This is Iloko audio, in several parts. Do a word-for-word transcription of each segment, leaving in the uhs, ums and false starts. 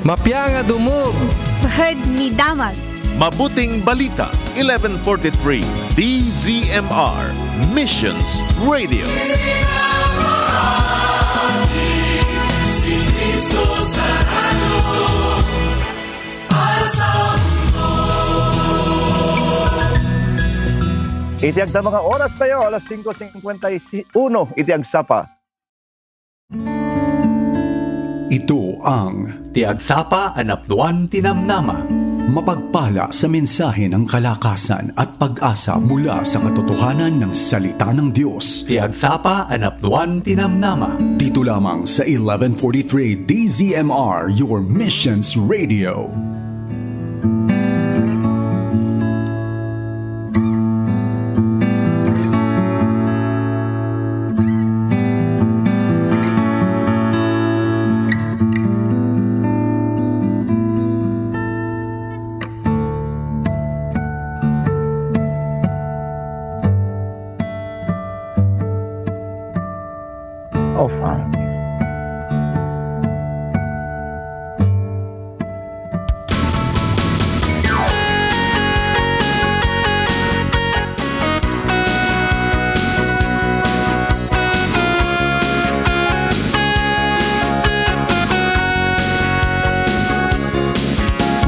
Mapia nga dumog. Pahad ni damag. Mabuting Balita, eleven forty-three, D Z M R, Missions Radio. Iti agdama nga oras tayo, alas singko singkwenta y uno iti agsapa. Ito ang Ti Agsapa a Napnuan ti Namnama. Mapagpala sa mensahe ng kalakasan at pag-asa mula sa katotohanan ng Salita ng Diyos. Ti Agsapa a Napnuan ti Namnama. Dito lamang sa eleven forty-three D Z M R, your Missions Radio. Of, ah.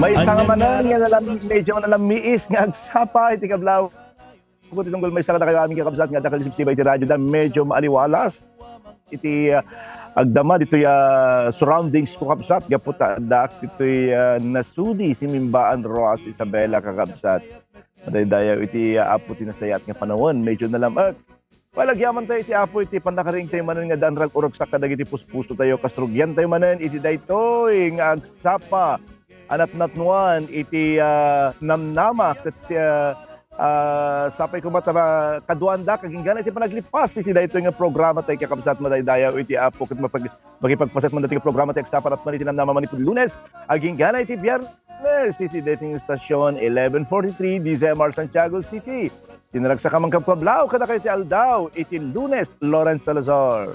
Maysa nga manen nga nalam-, medyo nalamiis nga agsapa iti kablaw. Kung ti tunggal maysa kadakayo amin kakabsat nga dakkel sipsiba iti radyo da, medyo maaliwalas iti, ah, agdama ditoy, ah, surroundings ko, kabsat, gapu ta addaak ditoy, ah, nasudi, Simimbaan, Roxas, Isabela, kakabsat. Madaydayaw iti, ah, Apo ti nasayaat nga panawen, medyo nalam-ek. Well, agyaman tayo iti Apo iti pannakaring tayo manen nga daan rag-uragsak kadagiti puspuso tayo, kas rugian tayo manen iti daytoy nga agsapa a napnapnuan iti, ah, namnama ket, ah, ah, sapay koma ta kaduanda kaginggana iti panaglipas iti daytoy nga programa tayo, kakabsat, madaydayaw iti Apo ket mapag-, makipagpaset man daytoy nga programa tayo agsapa a napnapnuan iti namnama manipud Lunes aginggana iti Biyernes iti daytoy nga istasyon, eleven forty-three, D Z M R Santiago City. Ti naragsak a mangkabkablaw kadakayo ti aldaw iti Lunes, Lawrence Salazar.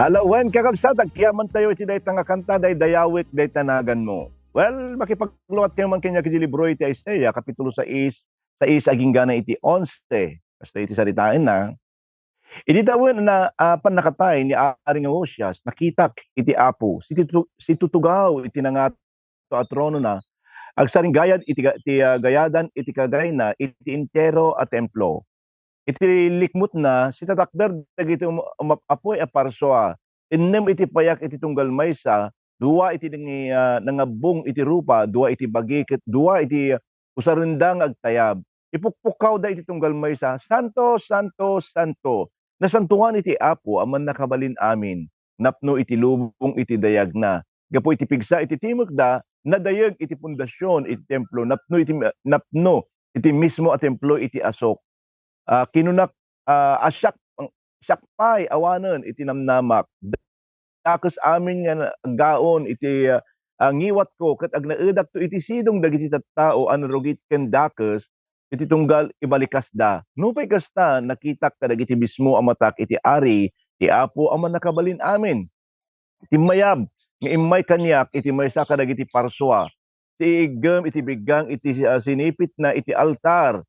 Alawen, kakabsat, agyaman tayo iti dayta nga kanta, Daydayawek, Dayta Naganmo. Well, makipagluat kayo man kaniak iti libro iti Isaiah, kapitulo sais, sais agingga na iti onse. Kasta iti saritaenna. Idi tawen na, ah, pannakatay ni Ari nga Josias, nakitak iti Apo, situ-, situtugaw iti nangato a tronona, agsaringgayad iti ga-, ti, ah, gayadan iti kagayna iti entero a templo. Iti likmutna, sitatakder dagiti um-, umap-apuy a parsua. Innem iti payak iti tunggal maysa, dua iti nangi-, ah, nangabbong iti rupa, dua iti bagi, ket dua iti usarenda nga agtayab. Ipukpukkawda iti tunggal maysa, "Santo, santo, santo, Nasantuan iti Apo a Mannakabalin-amin, napno iti lubong iti dayagna. Gapu iti pigsa iti timekda, nadayeg iti pundasion iti templo, napno iti, napno iti mismo a templo iti asok. Ah, kinunak, ah, a siak, siak pay awanen iti namnamak. Dakes amin nga aggaon iti, ah, ngiwatko ket agnaedakto iti sidong dagiti tattao a narugit ken dakes iti tunggal ibalikasda. Nupay kasta, nakitak kadagiti mismo a matak iti Ari, ti Apo a Mannakabalin-amin. Timmayab nga immay kaniak iti maysa kadagiti parsua. Siiggem iti biggang iti, ah, sinipitna iti altar.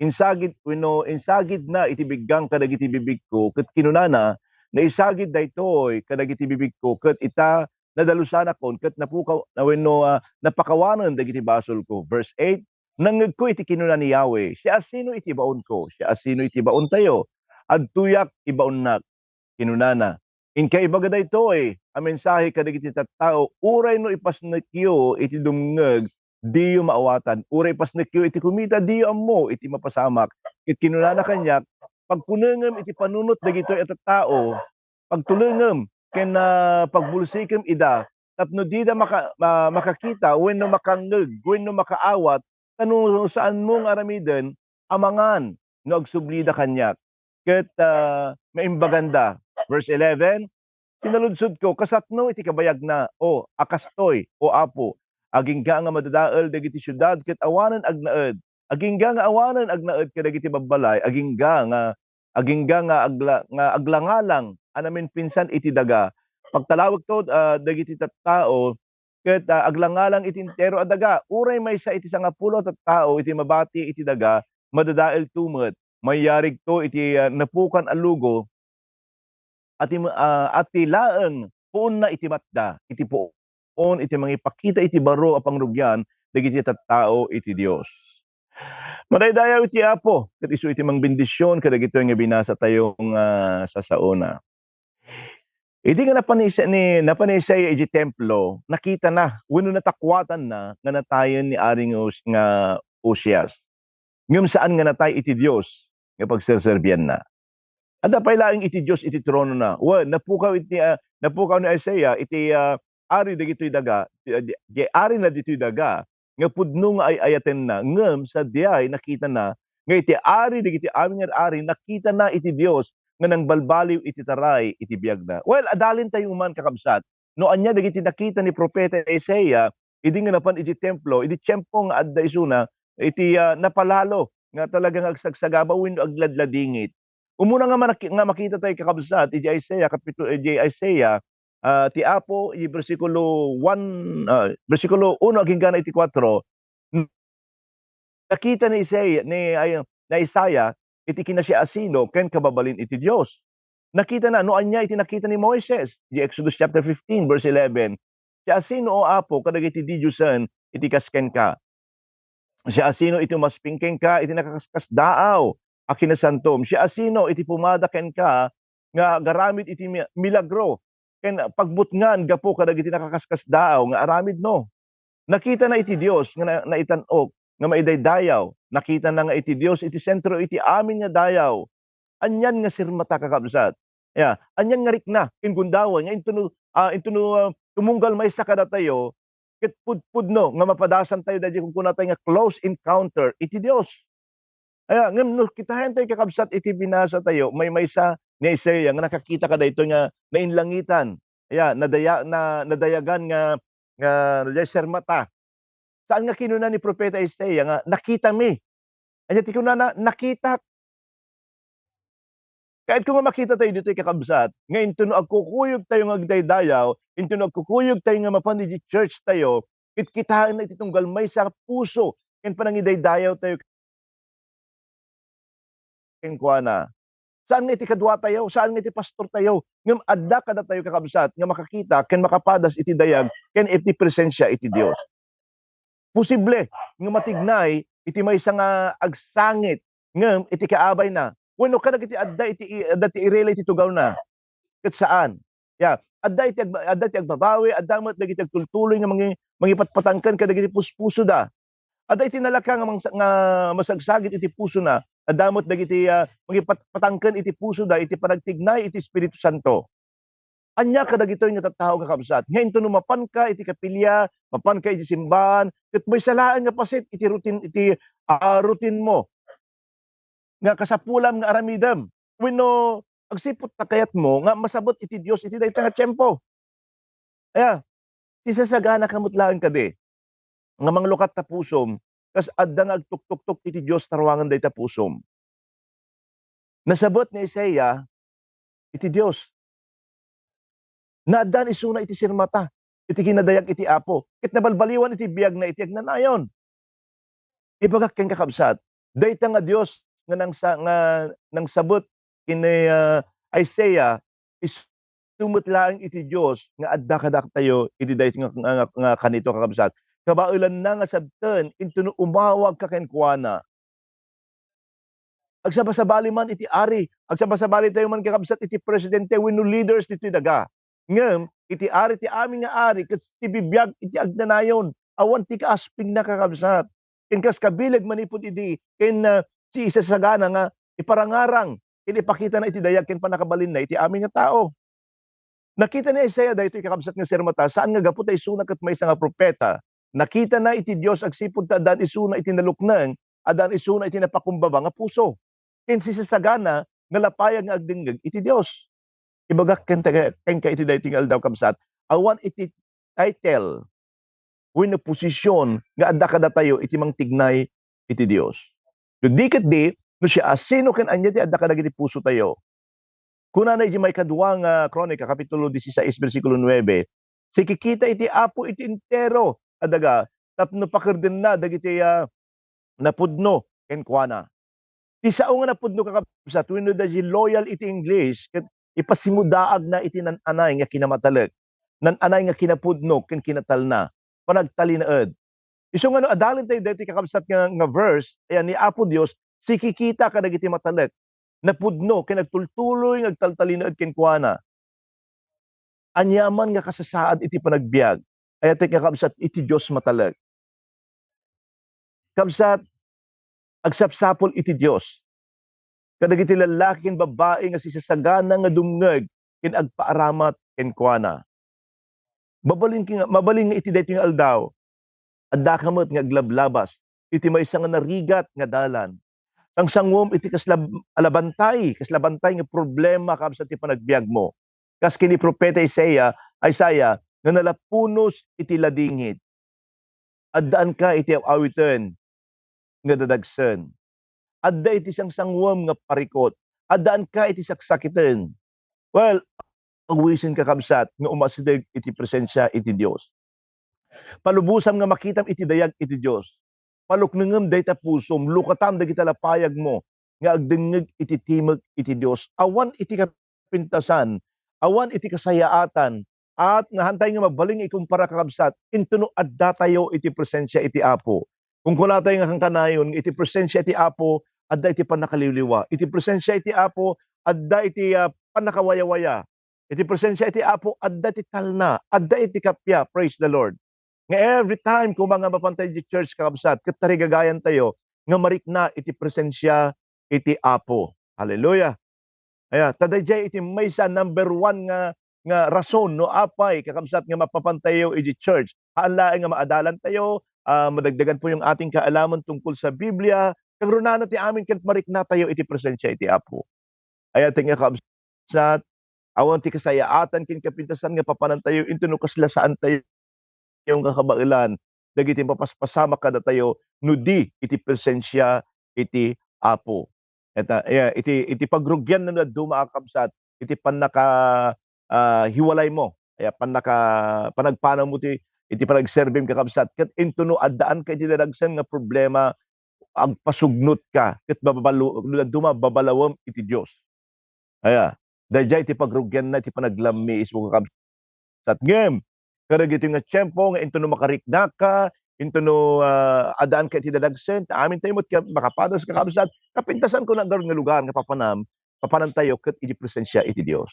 Insagid wenno insagidna iti biggang kadagiti bibigko, ket kinunana, "Naisagid daytoy kadagiti bibigko, ket ita, nadalusanakon, ket napukaw-, wenno, ah, napakawanen dagiti basolko." Verse eight, "Nangngegko iti kinuna ni Yahweh, 'Siasino iti baonko? Siasino iti baontayo? Adtoyak ti baonnak.'" Kinunana, "Inka ibaga daytoy a mensahe kadagiti tattao, uray no ipasnekyo iti dumngeg, diyo maawatan. Uray ipasnekyo iti kumita, diyo ammo iti mapasamak." Ket kinunana kaniak, "Pagkunengem iti panunot dagitoy a tattao, pagtulengem ken, ah, pagbulsikem ida, tapno dida maka-, ma-, makakita wenno makangngeg wenno makaawat, ta no saanmo nga aramiden, amangan no agsublida kaniak." Ket, ah, maimbaganda. Verse eleven, "Sinaludsodko, kasatno iti kabayagna, o, a kastoy, o Apo, agingga nga madadael dagiti siudad ket awanen agnaed, agingga nga awanen agnaed kadagiti babbalay, agingga nga, agingga nga agla-, nga aglangalang a naminpinsan iti daga. Pagtalawekto, ah, dagiti tattao, ket, ah, aglangalang iti entero a daga. Uray maysa iti sangapulo a tattao iti mabati iti daga, madadaelto met. Mayarigto iti, ah, napukan a lugo, a ti, ah, a ti laeng puonna iti matda, iti puon iti mangipakita iti baro a pangrugian dagiti tattao iti Dios." Madaydayaw iti Apo, ket isu iti mangbendision kadagitoy nga binasatayo nga sasaona. Idi nga napan ni Isa-, ni, napan ni Isaiah iti templo, nakitana wenno natakuatanna nga natayen ni Ari nga Us-, nga Uzias. Ngem saan nga natay iti Dios nga pagserserbianna. Adda pay laeng iti Dios iti tronona. Wen, napukaw iti, ah, napukaw ni Isaiah iti, ah, ari dagitoy daga, ti, ah, di, di arina ditoy daga nga pudno nga ay-ayatenna, ngem sadiay nakitana nga iti ari dagiti amin nga ari, nakitana iti Dios nga nangbalbaliw iti taray iti biagna. Well, adalintayo man, kakabsat, no ania dagiti nakita ni Profeta Isaiah idi nga napan iti templo, idi tiempo nga adda isuna, iti, ah, napalalo nga talaga nga agsagsagaba wenno agladladingit. Umuna nga manaki-, nga makita tayo, kakabsat, iti Isaiah, kapitu-, iti Isaiah, ah, ti Apo, iti bersikulo one, ah, bersikulo uno agingga na iti kuatro, nakita ni Isaiah, ni, ay, ni Isaiah iti kinasiasino ken kababalin iti Dios. Nakitana no ania iti nakita ni Moises, iti Exodus chapter fifteen, verse eleven, "Siasino, O Apo, kadagiti didiosen iti kas kenka? Siasino iti umasping kenka iti nakaskasdaaw a kinasantom? Siasino iti pumada kenka nga agaramid iti mi-, milagro ken pagbutngan gapu kadagiti nakaskasdaaw nga aramidno?" Nakitana iti Dios nga na-, naitan-ok nga maidaydayaw. Nakitana nga iti Dios iti sentro iti amin nga dayaw. Anian nga sirmata, kakabsat? Ya, anian nga rikna ken gundaway nga intono, ah, intono, ah, tumunggal maysa kadatayo ket pudpudno nga mapadasantayo daydi kunkunatayo nga close encounter iti Dios. Aya, ngem no kitaentayo, kakabsat, iti binasatayo, maymaysa ni Isaiah nga nakakita kadaytoy nga nainlangitan. Aya, nadaya-, na, nadayagan nga, nga sirmata. Saan nga kinuna ni Profeta Isaiah nga, "Nakitami"? Ania ti kunana? "Nakitak." Kayatko nga makita tayo ditoy, kakabsat, nga intono agkukuyog tayo nga agdaydayaw, intono agkukuyog tayo nga mapan iti church tayo, ket kitaenna iti tunggal maysa a puso ken panangidaydayaw tayo kenkuana. Saan nga iti kaduatayo, saan nga iti pastortayo, ngem adda kadatayo, kakabsat, nga makakita ken makapadas iti dayag ken iti presensia iti Dios. Posible nga matignay iti maysa nga agsangit ngem iti kaabayna wenno kadagiti adda iti i-, adda ti irela iti tugawna. Ket saan. Ya, adda iti agba-, adda ti agbabawi, adda met dagiti agtultuloy nga mangi-, mangipatpatangken kadagiti puspusoda. Adda iti nalaka nga mangsa-, nga masagsagit iti pusona Adda met dagiti, ah, mangipat-, patangken iti pusoda iti panagtignay iti Espiritu Santo. Ania kadagitoy nga tattao, kakabsat, nga intono mapanka iti kapilya, mapanka iti simbahan, ket maysa laeng nga paset iti routine, iti, ah, routine mo nga kasapulam nga aramidem, wenno agsipud ta kayatmo nga masabet iti Dios iti dayta nga tiempo. Aya, sisasaganaka met laeng kadi nga manglukat ta pusom, kas adda nga agtuktuktok iti Dios ta ruangan dayta pusom. Nasabet ni Isaiah iti Dios. Naaddaan isuna iti sirmata, iti kinadayag iti Apo, ket nabalbaliwan iti biagna iti agnanayon. Ibagak ken, kakabsat, dayta nga Dios nga nangsa-, nga nangsabet ken ni, ah, Isaiah, isu met laeng iti Dios nga adda kadatayo iti daytoy nga, nga, nga, nga kanito, kakabsat. Kabaelanna nga sabten intono umawagka kenkuana. Agsabasabali man iti ari, agsabasabali tayo man, kakabsat, iti presidente wenno leaders ditoy daga. Ngem iti ari ti amin nga ari ket sibibiag iti agnanayon, awan ti kaaspingna, kakabsat. Ken kas kabileg manipud idi, ken, ah, sisasagana nga iparangarang ken ipakitana iti dayag ken pannakabalinna iti amin nga tao. Nakita ni Isaiah daytoy, kakabsat, nga sirmata, saan nga gapu ta isuna ket maysa nga propeta. Nakitana iti Dios agsipud ta addaan isuna iti nalukneng, addaan isuna iti napakumbaba nga puso. Ken sisasagana nga lapayag nga agdengngeg iti Dios. Ibagak ken-, kenka iti daytoy nga aldaw, kabsat, awan iti title wenno posisyon nga adda kadatayo iti mangtignay iti Dios. No di ketdi, no siasino ken ania ti adda kadagiti pusotayo? Kunana iti maikadua nga Kronika, Kapitulo disisais, bersikulo nuebe, "Sikikita iti Apo iti entero a daga tapno pakerdenna dagiti, ah, napudno kenkuana." Ti sao nga napudno, kakabsat, wenno daydi loyal iti English, ket ipasimudaagna iti nan-anay nga kinamatalek, nan-anay nga kinapudno ken kinatalna, panagtalinaed. Isu nga no adalentayo daytoy, kakabsat, nga, nga verse, ayan, ni Apo Dios, sikikita kadagiti matalek, napudno ken agtultuloy nga agtaltalinaed kenkuana. Aniaman nga kasasaad iti panagbiag, ayatek nga, kabsat, iti Dios matalek. Kabsat, agsapsapul iti Dios kadagiti lallaki ken babbai nga sisasagana nga dumngeg ken agpaaramat kenkuana. Mabalin nga, mabalin nga iti daytoy nga aldaw, addaka met nga aglablabas iti maysa nga narigat nga dalan. Sangsanguem iti kasla, ala bantay, kasla bantay nga problema, kabsat, ti panagbiagmo. Kas ken ni Profeta Isaiah, Isaiah, nga nalapunos iti ladingit. Addaanka iti aw-awiten nga dadagsen. Adda iti sangsanguem nga parikut. Addaanka iti saksakiten. Well, awisenka, kabsat, nga umasideg iti presensia iti Dios. Palubosam nga makitam iti dayag iti Dios. Paluknengem dayta pusom, lukatam dagita lapayagmo nga agdengngeg iti timek iti Dios. Awan iti kapintasan, awan iti kasayaatan, at nahantayo nga mabalin nga ikumpara, kakabsat, intono addatayo iti presensia iti Apo. Kunkunatayo nga kankanayon nga iti presensia iti Apo, adda iti pannakaliwliwa. Iti presensia iti Apo, adda iti, ah, pannakawayawaya. Iti presensia iti Apo, adda iti talna, adda iti kappia. Praise the Lord. Nga every time koma nga mapantay iti church, kakabsat, ket tarigagayantayo nga marikna iti presensia iti Apo. Hallelujah. Aya, ta daydiay iti maysa, number one nga, nga rason no apay, kakabsat, nga mapapantayo iti church. Haan laeng nga maadalantayo, ah, madagdagan po yung ating kaalaman tungkol sa Biblia. Kangrunana ti amin ket mariknatayo iti presensia iti Apo. Ayatek nga, kabsat, awan ti kasayaatan ken kapintasan nga papanantayo intono kasla saantayo nga kabaelan dagiti mapaspasamak kadatayo no di iti presensia iti Apo. Eta, ya, iti, iti pagrugian no dadduma a kabsat, iti pannaka, ah, hiwalaymo, ya, pannaka, panagpanawmo ti, iti panagserbim, kakabsat, ket intono addaanka iti dadagsen nga problema, agpasugnotka, ket bababalo-, no dadduma, babalawem iti Dios. Aya, daydiay ti pagrugianna iti panaglammiismo, kakabsat. Ngem, kadagitoy nga tiempo nga intono makariknaka, intono, ah, addaanka iti dadagsen, ta amintayo met ka-, makapadas, kakabsat, kapintasan kuna ngarud nga lugar nga papanam-, papanantayo ket iti presensia iti Dios.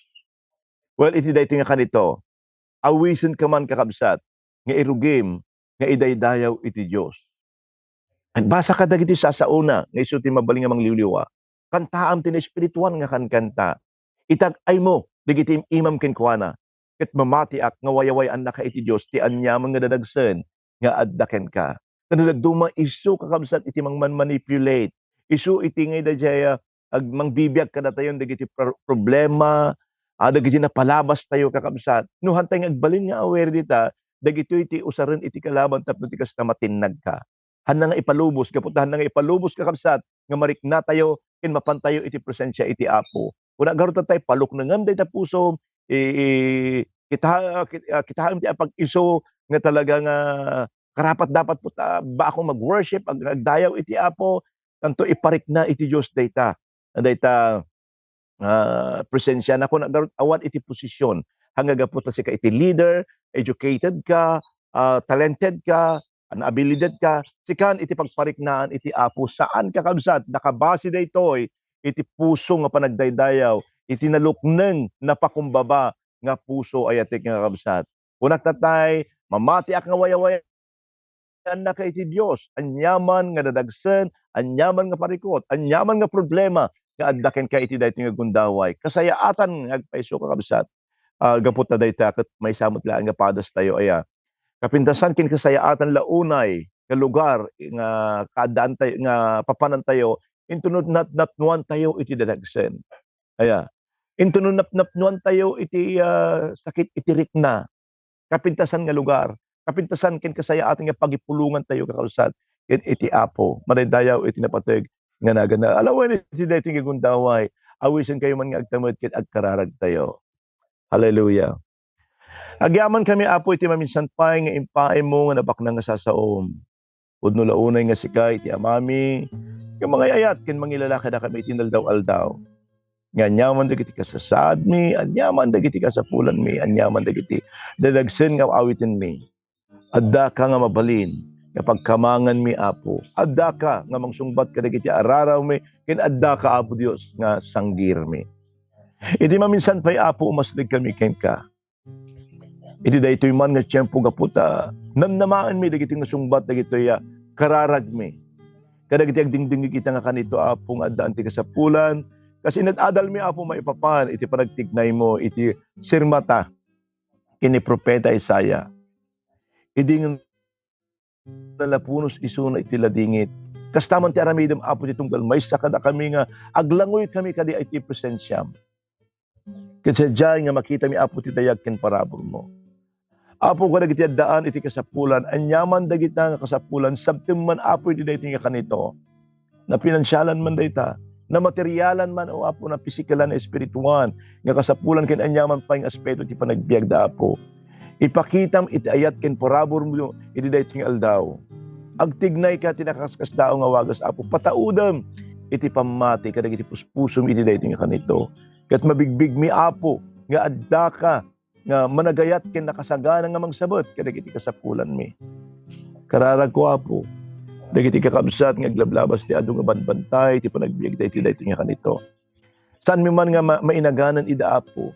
Well, iti daytoy nga kanito, awisenka man, kakabsat, nga irugim nga idaydayaw iti Dios. Agbasa ka dagiti sasaona nga isu ti mabalin nga mangliwliwa. Kantaam ti naespirituan nga kankanta. Itag-aymo dagiti im-imam kenkuana. Ket mamatiak nga wayaway-annaka iti Dios ti aniaman nga dadagsen nga adda kenka. Ket no dadduma, isu, kakabsat, iti mangmanmanipulate. Isu iti nga daydiay, ah, ag-, mangbibiag kadatayon dagiti pro-, problema, ah, dagiti napalabastayo, kakabsat. No hantay nga agbalin nga aware dita, dagitoy ti usaren iti kalaban tapno ti kasta matinnagka. Hanna nga ipalubos, gapu ta hanna nga ipalubos, kakabsat, nga mariknatayo ken mapantayo iti presensia iti Apo. Kuna garud tay, paluknengem dayta pusom, i-, i-, kita-, kit-, ah, kitaem ti apag-isu nga talaga nga karapat-dapat po ta, ba ako mag-worship, ag-, agdayaw iti Apo, tanto iparikna iti Dios dayta. Dayta, ah, presensia. Naku, nagarut-, awan iti posisyon. Hangga gapu ta sika iti leader, educated ka, ah, talented ka, naabilidad ka, sikan iti pagpariknaan iti Apo. Saan, kakabsat, nakabase daytoy iti puso nga panagdaydayaw, iti nalukneng, napakumbaba nga puso, ayatek nga kakabsat. Kunak tatay, mamatiak nga wayaway-, annaka iti Dios, aniaman nga dadagsen, aniaman nga parikut, aniaman nga problema nga adda kenka iti daytoy nga gundaway. Kasayaatan nga agpayso, kakabsat. Ah, gapu ta dayta ket maysa met laeng nga padastayo aya. Kapintasan ken kasayaatan la unay nga lugar nga kaaddaantayo, nga papanantayo, inton no nat-, napnuantayo iti dadagsen. Aya. Inton no nap-, napnuantayo iti, ah, sakit iti rikna. Kapintasan nga lugar, kapintasan ken kasayaatan nga pagipulongantayo, kakabsat, ket iti Apo, madaydayaw iti napateg nga naganna. Ala wen iti daytoy nga gundaway, awisenkayo man nga agtamed ket agkararagtayo. Hallelujah. Agyamankami, Apo, iti maminsan pay nga impaaymo nga nabaknang nga sasaom. Pudno la unay nga sika iti Amami, nga mangay-ayat ken mangilala kadakami iti inaldaw-aldaw. Nga aniaman dagiti kasasaadmi, aniaman dagiti kasapulanmi, aniaman dagiti dadagsen nga awitenmi. Addaka nga mabalin nga pagkamanganmi, Apo. Addaka nga mangsungbat kadagiti ararawmi, ken addaka, Apo Dios, nga sanggirmi. Iti maminsan pay, Apo, umaslikami kenka. Iti daytoy man nga tiempo, gapu ta namnamaenmi dagiti nga sungbat dagitoy a kararagmi. Kadagiti agdingdingngeg ita nga kanito, Apo, nga addaan ti kasapulan, kas inad-adalmi, Apo, maipapan iti panagtignaymo iti sirmata ken ni Profeta Isaiah. Idi nga nalapunos isuna iti ladingit. Kasta man ti aramidem, Apo, ti tunggal maysa kadakami nga aglangoykami kadi iti presensiam. Ket sadiay nga makitami, Apo, ti dayag ken paraburmo. Apo, kadagiti addaan iti kasapulan, aniaman dagita nga kasapulan, sabtem man, Apo, iti daytoy nga kanito. Napinansialan man dayta, namaterialan man, O Apo, napisikalan, naespirituan, nga kasapulan ken aniaman pay nga aspeto ti panagbiagda, Apo. Ipakitam iti ayat ken paraburmo iti daytoy nga aldaw. Agtignayka ti nakaskasdaaw nga wagas, Apo. Pataudem iti pammati kadagiti puspusom iti daytoy nga kanito. Ket mabigbigmi, Apo, nga addaka nga managayat ken nakasagana nga mangsabet kadagiti kasapulanmi. Kararagko, Apo, dagiti kakabsat nga aglablabas ti adu nga banbantay ti panagbiagda iti daytoy nga kanito. Saanmi man nga ma-, mainaganan ida, Apo.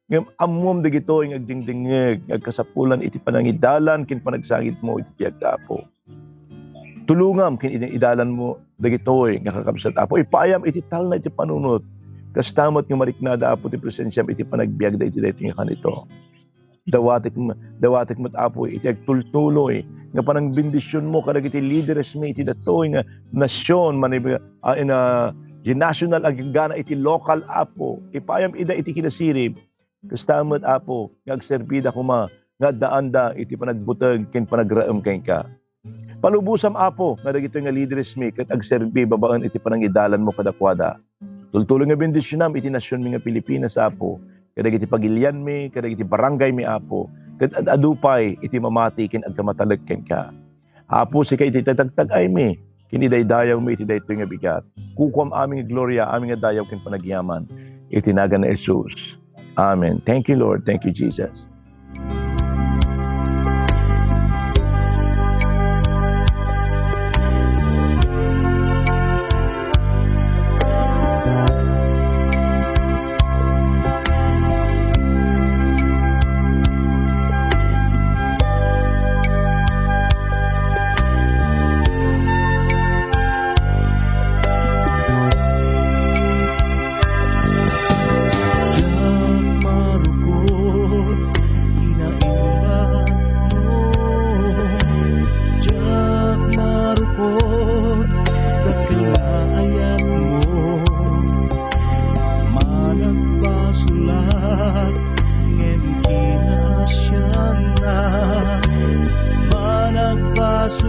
Ngem ammom dagitoy nga agdingdingngeg, nga agkasapulan iti panangidalan ken panagsangitmo iti biagda, Apo. Tulongam ken ida-, idalanmo dagitoy nga kakabsat, Apo. Ipaayam iti talna iti panunot. Kasta met nga mariknada, Apo, ti presensiam iti panagbiagda iti daytoy nga kanito. Dawatek m-, dawatek met, Apo, iti agtultuloy nga panangbendisionmo kadagiti lideresmi iti datoy nga nasion, manib-, ah, in, ah, di national agingga iti lokal, Apo. Ipaayam ida iti kinasirib. Kasta met, Apo, nga agserbida koma nga addaanda iti panagbuteng ken panagraem kenka. Palubosam, Apo, nga dagitoy nga lideresmi ket agserbi babaen iti panangidalanmo kadakuada. Tultuloy nga bendisionam iti nasionmi nga Pilipinas, Apo, kadagiti pagilianmi, kadagiti barangaymi, Apo, ket ad-adu pay iti mamati ken agkamatalek kenka. Apo, sika iti tatagtag-aymi ken idaydayawmi iti daytoy nga bigat. Kukuam amin nga gloria, amin nga dayaw ken panagyaman iti nagan ni Jesus. Amen. Thank you, Lord. Thank you, Jesus.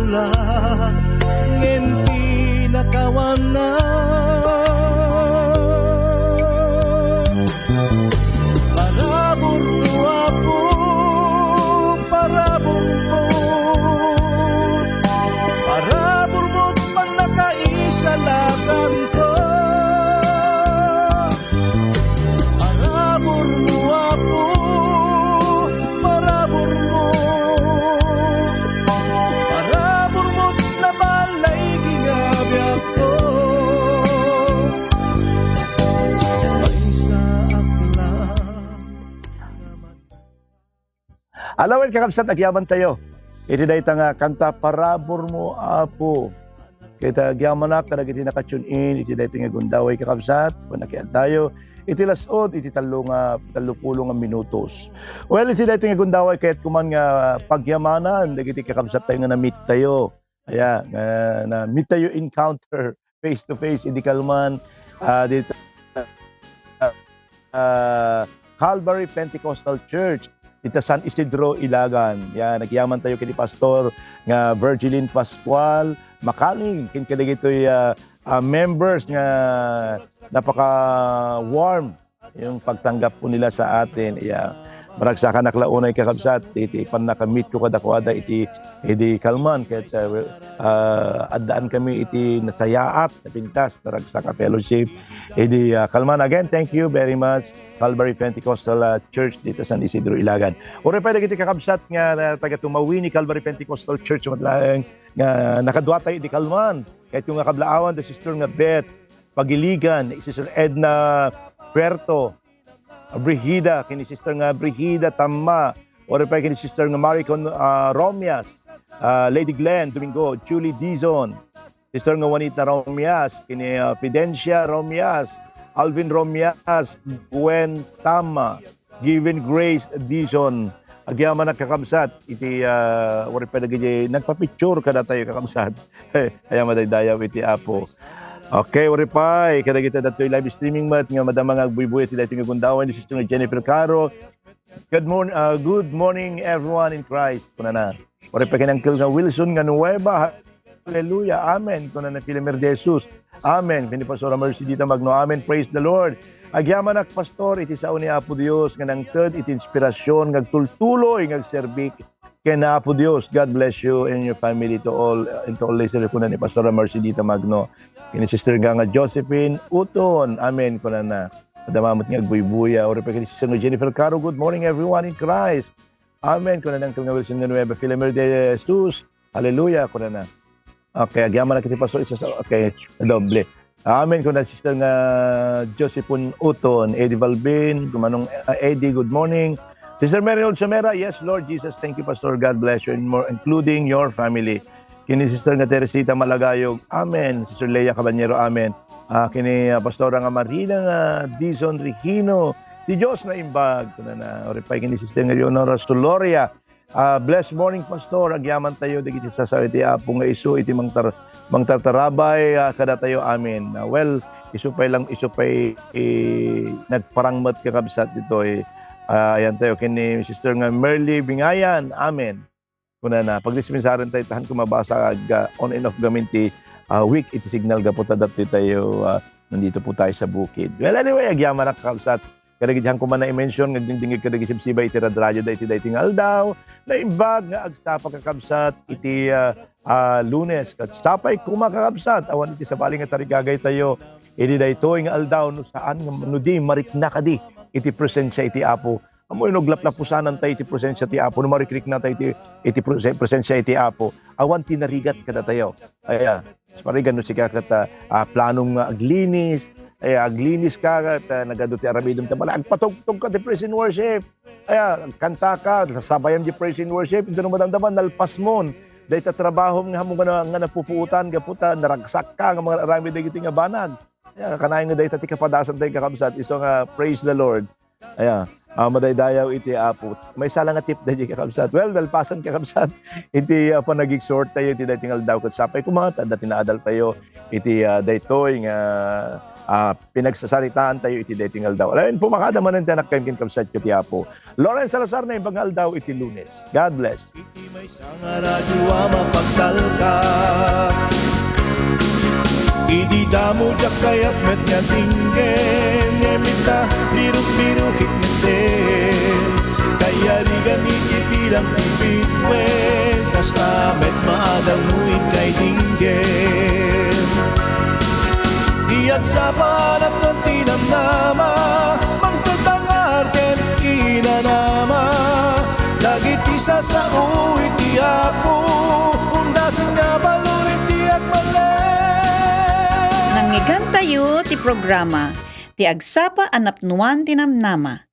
Ngem pinakawanna. Paraburmo, Apo, paraburmo. Paraburmo't pannakaisalakanko. Paraburmo, Apo, paraburmo. Paraburmo't nabalay nga biagko. Maysa a plan. Alawen, kakabsat, agyaman tayo iti dayta nga kanta, Paraburmo, Apo. Ket agyamanak kadagiti naka-tune in iti dayta nga gundaway, kakabsat, ken nakiadtayo iti las-ud iti tallo nga, tallo pulo nga minutos. Well, iti dayta nga gundaway, kayat ko man nga pagyamanan dagiti kakabsat tayo nga na-meet tayo. Aya, nga na-meet tayo, encounter face to face, idi kalman, ah, dito, ah, Calvary Pentecostal Church, dita San Isidro, Ilagan. Yan, nagyaman tayo kini Pastor nga Virgilin Pascual Makaling, ken kadagitoy, ah, ah, members nga napaka-warm yung pagtanggap po nila sa atin. Iya, maragsakanak la unay, kakabsat, iti pannaka-meet ko kadakuada iti, idi kalman, ket, ah, well, ah, addaan kami iti nasayaat a pintas, naragsak a fellowship. Idi, ah, kalman, again, thank you very much, Calvary Pentecostal, ah, Church dita San Isidro, Ilagan. Uray pay dagiti kakabsat nga, ah, taga Tumawini Calvary Pentecostal Church met laeng nga nakadua tayo idi kalman. Kayatko nga kablaawan, the sister nga Beth Pagiligan, ni Sister Edna Puerto, Brigida, kini Sister nga Brigida Tamma, uray pay kini Sister nga Maricon, ah, Romias, ah, Lady Glenn Domingo, Julie Dizon, Sister nga Juanita Romias, kini, ah, Fidencia Romias, Alvin Romias, Gwen Tamma, Given Grace Dizon. Agyamanak, kakabsat, iti, ah, uray pay dagiti nagpa-picture kadatayo, kakabsat. Aya madaydayaw iti Apo. Okay, uray pay kadagiti datoy live streaming met nga madama nga agbuybuya ti daytoy nga gundaway ni Sister nga Jennifer Caro. Good morn-, ah, good morning, everyone in Christ, kunana. Uray pay ken Uncle nga Wilson nga Nueva. Hallelujah. Amen, kunana, Filemer de Jesus. Amen, ken ni Pastora Mercy Dita Magno. Amen. Praise the Lord. Agyamanak, Pastor, iti sao ni Apo Dios nga nangted iti inspirasyon nga agtultuloy nga agserbi ken Apo Dios. God bless you and your family, to all, and to all listeners, kuna ni Pastora Mercy Dita Magno. Ken ni Sister nga, nga Josephine Uton. Amen, kunana. Madama met nga agbuybuya. Uray pay ken ni Sister nga Jennifer Caro. Good morning, everyone in Christ. Amen, kunana, Uncle nga Wilson nga Nueva, Filemer de Jesus. Hallelujah, kunana. Okay, agyamanak iti Pastor, isa sa, okay, doble. Amen, kunana, Sister nga Josephine Uton, Eddie Balbin, Manong, ah, Eddie, good morning. Sister Mary Olsomera, yes, Lord Jesus, thank you, Pastor, God bless you, and more, including your family. Kini Sister nga Teresita Malagayog, amen. Sister Leia Caballero, amen. Ah, kini, ah, Pastora nga Marina nga Dizon Regino, ti Dios naimbag, kunana. Uray pay kini Sister nga Leonora Soloria, ah, blessed morning, Pastor. Agyaman tayo dagiti sasao iti Apo nga isu iti mangtar-, mangtartarabay, ah, kadatayo. Amen. Ah, well, isu pay lang, isu pay, eh, nagparang met, kakabsat, ditoy. Ah, ayan tayo, ken ni Sister nga Merly Bingayan. Amen. Kunana, pagdispensaren tayo, ta haanko mabasa, ag, ah, on and off gamin ti, ah, weak iti signal gapu ta datoy tayo, ah, nandito po tayo sa bukid. Well, anyway, agyamanak, kakabsat. Kadagiti haanko man na i-mention nga agdingdingig kadagiti sibsibay iti radradioda iti daytoy nga aldaw. Naimbag nga agsapa, kakabsat, iti, ah, ah, Lunes. Ket sapay koma, kakabsat, awan iti sabali nga tarigagay tayo iti daytoy nga aldaw no saan nga, no di marikna kadi iti presensia iti Apo. Ammoyo no aglaplapusanan tayo iti presensia ti Apo, no marikrikna tayo iti, iti prese-, presensia iti Apo, awan ti narigat kadatayo. Aya, parigan no sika ket, ah, ah, planom nga aglinis, aya, aglinis ka ket, ah, nagadu ti aramidem ta balay, agpatugtog ka ti praise and worship. Aya, kanta ka, sabayam di praise and worship, inton madamdama, nalpasmon dayta trabahom nga ammom nga na-, nga napupuotan gapu ta naragsak ka nga mangaramid dagiti nga banag. Aya, kanayon nga dayta ti kapadasan tayo, kakabsat, isu nga praise the Lord. Aya, ah, madaydayaw iti Apo. Maysa la nga tip daydi, kakabsat. Well, nalpasan, kakabsat, iti, ah, panag-exhort tayo iti daytoy nga aldaw ket sapay koma ta adda ti naadal tayo iti, ah, daytoy nga, ah, pinagsasaritaan tayo iti daytoy nga aldaw. Alaen, pumakada manen ti anak ken kabsat ket ti Apo. Lawrence Salazar, naimbag nga aldaw iti Lunes. God bless. Maysa nga radio a mapagtalka. Idi damo diak kayat met nga dinggen, ngem ita, biruk-birukek metten. Kayarigan iti bilang ti bituen, kasta met maadalmo inkay dinggen. Di agsapa a napnuan ti namnama, mangted dangar ken inanama. Dagiti sasao iti Apo, undasen nga baluren ti agmalem. Nangngegentayo ti programa, Ti Agsapa a Napnuan ti Namnama.